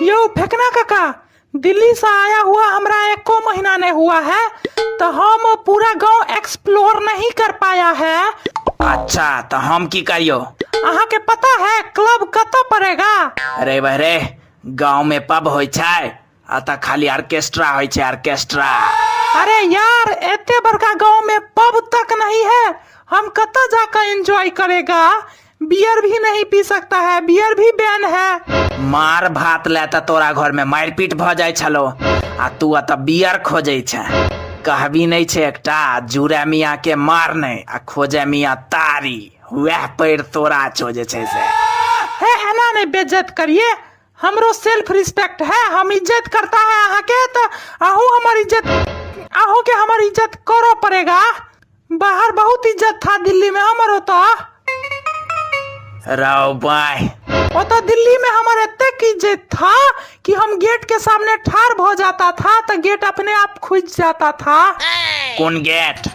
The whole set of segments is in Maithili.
यौ फेकना काका, दिल्ली से आया हुआ हमरा एको महीना नहीं हुआ है, तो हम पूरा गांव एक्सप्लोर नहीं कर पाया है। अच्छा, तो हम की करियो? अहाँ के पता है क्लब कतऽ पड़ेगा? अरे बहरे, गांव में पब होइ छै? अतः खाली ऑर्केस्ट्रा होइ छै, ऑर्केस्ट्रा। अरे यार, एते बड़का गांव में पब तक नहीं है, हम कतऽ जाकर एंजॉय करेगा? बियर भी नहीं पी सकता है, बियर भी बैन है। मार भात ले तऽ तोरा घर में मारिपीट भऽ जाइ छलो आ तू एतऽ बियर खोजै छै। कहबी नहि छै एकटा, जुड़े मियाँ के मार नहि आ खोजे मियाँ तारी, वएह पैर तोरा छौ जे छै से। हे, एना नहीं बेइज्जत करिए, हमरो सेल्फ रिस्पेक्ट है, हम इज्जत करता है अहाँ के तो अहू हमर इज्जत, अहू के हमर इज्जत करो पड़ेगा। बाहर बहुत इज्जत था दिल्ली में हमर, ओतऽ रौ बाय। ओतऽ दिल्ली में हमर एतेक इज्जत था कि हम गेट के सामने ठार भ जाता था तो गेट अपने आप खुल जाता था। कोन गेट?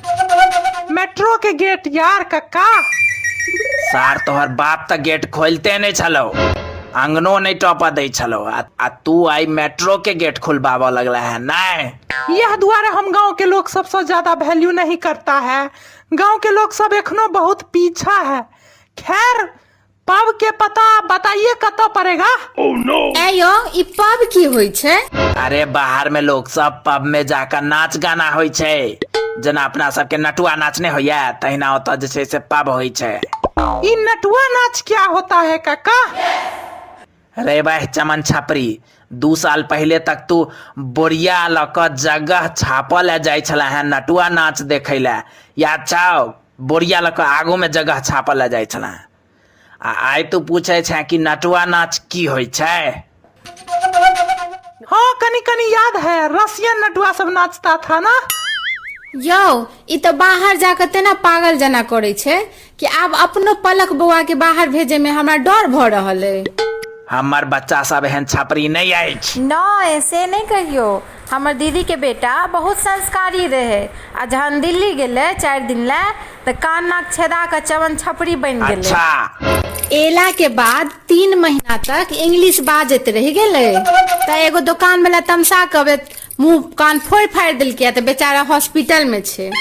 मेट्रो के गेट यार कक्का। सार तोहर बाप तऽ गेट खोलते नहि छलौ, अंगनो नहि टपऽ दै छलौ, आ तू आई मेट्रो के गेट खुलबाबऽ लगला है नहीं? यह दुआरे हम गांव के लोग सबसे ज्यादा वैल्यू नहीं करता है, गांव के लोग सब एखनो बहुत पीछा है। खैर, पब के पता बताइए कतऽ पड़ेगा? ए यौ, ई पब की होइ छै? अरे बाहर में लोग सब पब में जाकर नाच गाना होइ छै, जेना अपना सबके नटुआ नाच नहि होइया तहिना ओतऽ जे छै से पब होइ छै। ई नटुआ नाच क्या होता है काका? रे भाई चमन छपरी, 2 साल पहले तक तू बोरिया लऽ कऽ जगह छापऽ लए जाइ छला है नटुआ नाच देखै लए, याद छौ? बोरिया लऽ कऽ आगू में जगह छापऽ लए जाइ छला है, आ आइ तू पूछै छे कि नटुआ नाच की होइ छै? हाँ, कनी कनी याद है, रसियन नटुआ सब नाचता था ना। यौ, ई तऽ बाहर जाकऽ तेना पागल जना करै छै कि आब अपनो पलक बौआ के बाहर भेजे में हमरा डर भऽ रहल अइ। हमर बच्चा सब एहन छपरी नहि अछि। नहि, से नहि कहियौ, हमर दीदी के बेटा बहुत संस्कारी रहै आ जहन दिल्ली गेलै 4 दिन लए तऽ कान नाक छेदा कऽ चवन छपरी बनि गेलै। अच्छा। एला के बाद 3 महीना तक इंग्लिश बाजैत रहि गेलै, तऽ एगो दोकान वाला तमसा कऽ मुंह कान फोड़ि फाड़ि देलकै तऽ बेचारा हॉस्पिटल में छै।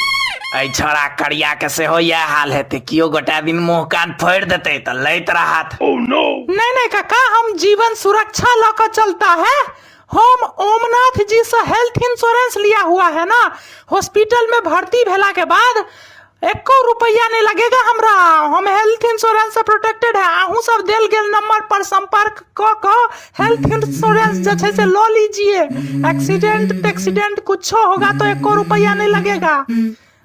एहि छौड़ा करिया के सेहो इएह हाल हेतै, कियो गोटा दिन मुंह कान फोड़ि देतै तऽ लैत रहत। नहीं नहीं काका, हम जीवन सुरक्षा लऽ कऽ चलता है, हम ओमनाथ जी से हेल्थ इंश्योरेंस लिया हुआ है ना, हॉस्पिटल में भर्ती भेला के बाद एको रुपया नहीं लगेगा हमरा, हम हेल्थ इंश्योरेंस से प्रोटेक्टेड है। अहूँ सब देल गेल नंबर पर संपर्क क कऽ हेल्थ इंश्योरेंस जे छै से लऽ लीजिए, एक्सीडेंट टेक्सीडेंट कुछो होगा तो एको रुपया नहीं लगेगा।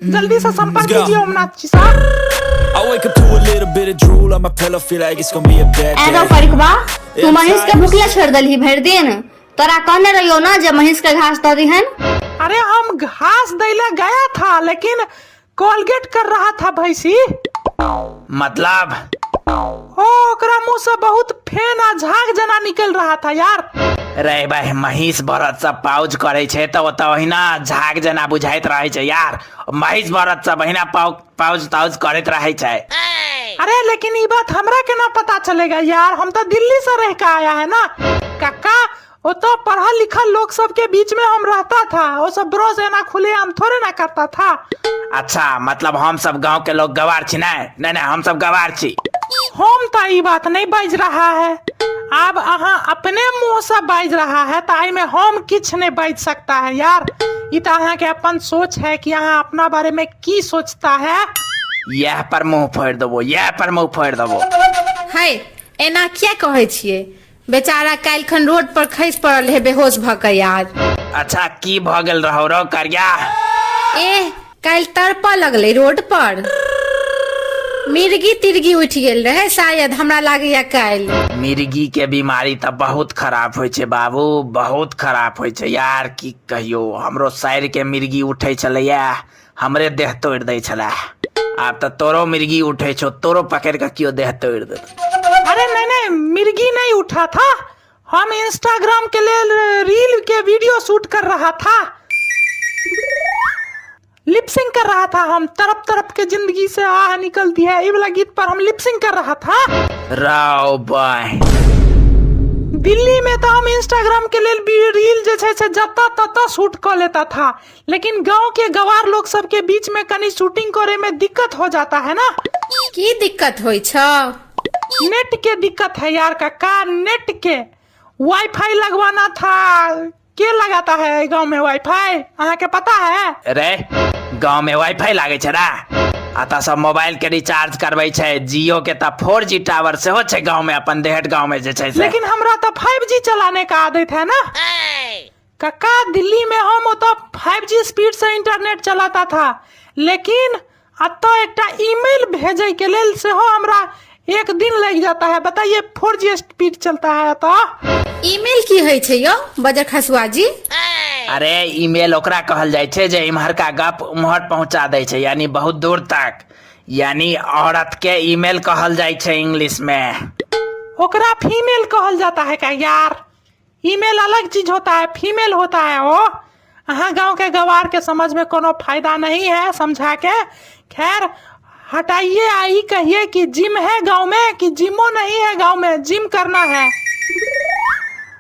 जल्दी से संपर्क Let's go. कीजिए ओमनाथ जी साहब। I wake up to a little bit of drool on my pillow, feel like it's gonna be a bad एगो day. परिकबा, तू महींस के भुखले छोड़ देलही भरि दिन, तोरा कहने रहियो ना जे महींस के घास दऽ दिहन। अरे हम घास दैले गया था लेकिन कोलगेट कर रहा था भैंसी। मतलब? ओ ओकरा मुंह से बहुत फेन आ झाग जना निकल रहा था यार। रे भाई, महींस बरद सब पाउज करे छै तऽ ओतऽ ओहिना झाग जना बुझाइत रहे छै यार, महींस बरद सब ओहिना पाउज ताउज करैत रहे छै। अरे लेकिन ई बात हमरा केना पता चलेगा यार, हम तो दिल्ली से रह के आया है ना काका, वो तो पढ़ल लिखल लोग सब के बीच में हम रहता था, वो सब ब्रोज एना खुले आम थोड़े ना करता था। अच्छा, मतलब हम सब गांव के लोग गवार छी? नहीं नहीं नहीं, हम सब गवार छी। हम तो ई बात नहीं बाज रहा है, अब अहाँ अपने मुंह से बाज रहा है तो आई में हम किछ नहीं बाज सकता है यार। ई तो अहाँ के अपन सोच है कि अहाँ अपना बारे में की सोचता है। यह पर मुंह फोड़ देबो, यह पर मुंह फोड़ देबो। है, एना किया कहै छियै? बेचारा काल्हि खन रोड पर खसि पड़ल है बेहोश भऽ कऽ यार। अच्छा, की भऽ गेल रहौ रौ करिया? एह, काल्हि तड़पऽ लगलै रोड पर, मिर्गी तिर्गी उठि गेल रहै शायद, हमरा लागैया काल्हि। मिर्गी के बीमारी तऽ बहुत खराब होइ छै बाबू, बहुत खराब होइ छै यार, की कहियो। हमरो साइर के मिर्गी उठै छलैया, हमरे देह तोड़ि दै छलै। आब तऽ तोरो मिर्गी उठै छौ, तोरो पकड़ि कऽ केओ देह तोड़ि देतौ। अरे नहीं नहीं, मिर्गी नहीं उठा था, हम इंस्टाग्राम के लिए रील के वीडियो शूट कर रहा था, लिपसिंग कर रहा था हम, तरप तरप के जिंदगी से आह निकलती है ये वाला गीत पर हम लिपसिंग कर रहा था। राव बाय। दिल्ली में तो हम इंस्टाग्राम के लेल भी रील जे छै से जतऽ ततऽ शूट कऽ लेता था, लेकिन गांव के गवार लोग सबके बीच में कनी शूटिंग करे में दिक्कत हो जाता है ना। की दिक्कत होइ छौ? नेट के दिक्कत है यार काका, नेट के वाईफाई लगवाना था। के लगाता है गांव में वाईफाई, अहाँ के पता है? रे गाँव में वाईफाई लागै छै रा? अतऽ सब मोबाइल के रिचार्ज करबै छै। जियो के तऽ 4G tower सेहो छै गाँव में, अपन देहट गाँव में जे छै से। लेकिन हमरा तो 5G चलाने का आदत है ना कक्का। दिल्ली में हम ओतऽ 5G speed से इंटरनेट चलाता था, लेकिन अतऽ एकटा ईमेल भेजै के लेल सेहो हमरा एक दिन लग जाता है। बताइए, 4G speed चलता है अतऽ। ईमेल की होइ छै यौ बजर खसुआ जी? अरे ईमेल ओकरा कहल जाइ छै जे इम्हरका गप उम्हर पहुंचा दै छै, यानी बहुत दूर तक, यानी औरत के ईमेल कहल जाइ छै इंग्लिश में। ओकरा फीमेल कहल जाता है का यार? ईमेल अलग चीज होता है, फीमेल होता है वो। अहाँ गांव के गवार के समझ में कोनो फायदा नहीं है समझा के। खैर हटाइए, आई कहिए कि जिम है गांव में कि जिमो नहीं है गांव में, जिम करना है।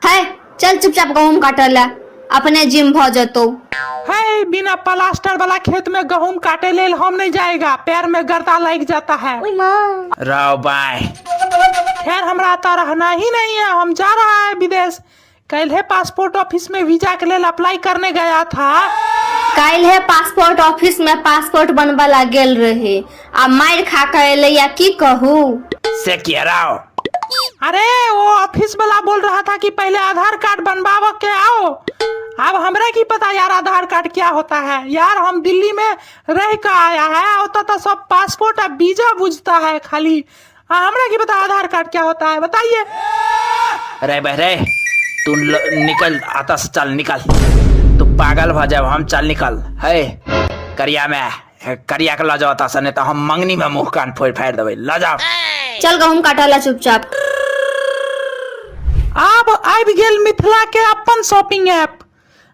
है चल चुपचाप गहूम काटऽ ला, अपने जिम भऽ जेतौ। है बिना प्लास्टर वाला खेत में गहूम काटे लेल हम नहीं जाएगा, पैर में गर्दा लग जाता है। रौ बाय। खैर हमरा तो रहना ही नहीं है, हम जा रहा है विदेश। कल है पासपोर्ट ऑफिस में वीजा के लेल अप्लाई करने गया था। काल्हे पासपोर्ट ऑफिस में पासपोर्ट बनबऽ ला गेल रहे आ मारि खा के एलै या की कहू। से किया राव? अरे वो ऑफिस वाला बोल रहा था कि पहले आधार कार्ड बनवाओ के आओ। अब हमरा की पता यार आधार कार्ड क्या होता है यार, हम दिल्ली में रह के आया है, होता तो सब पासपोर्ट और वीजा बुझता है खाली। हमरा की पता आधार कार्ड क्या होता है, बताइए। रे बहरे तू निकल आता से, चल निकल, तू पागल भ जाब हम, चल निकल। है करिया में करिया के ल जाओ अतः से, नहीं तो हम मंगनी में मुंह कान फोड़ फाड़ देबै, ल जाओ। चल गहूम काटऽ ला चुपचाप। आब आबि गेल मिथिला के अपन shopping app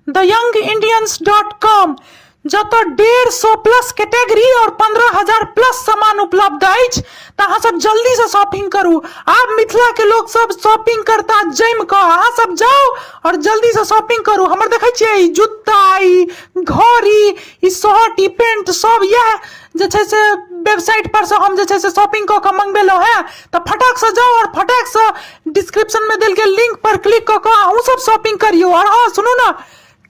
the young Indians dot com, जतऽ 150 प्लस कैटेगरी और 15,000 प्लस सामान उपलब्ध अछि। तऽ अहाँ सब जल्दी से शॉपिंग करू। आब मिथिला के लोग सब शॉपिंग करता जमि कऽ। अहाँ सब जाउ और जल्दी से शॉपिंग करू। हमर देखै छियै ई जूता, ई घड़ी, ई शर्ट, ई पेंट सब इएह जे छै से वेबसाइट पर से हम जे छै से शॉपिंग कऽ कऽ मंगबेलहुँ हेँ। तऽ फटाक से जाउ और फटाक से डिस्क्रिप्शन में देल गेल लिंक पर क्लिक कऽ कऽ अहूँ सब शॉपिंग करियौ। और हँ सुनू ने,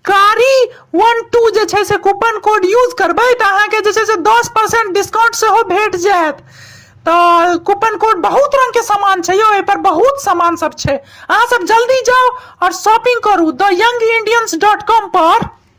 कारी 12 जे छै से कूपन कोड यूज करबै तऽ अहाँके जे छै से 10% डिस्काउंट सेहो भेट जायत। तऽ कूपन कोड बहुत रंग के सामान छै यौ, एहिपर बहुत सामान सब छै। अहाँ सब जल्दी जाउ और शॉपिंग करू the young Indians dot com per.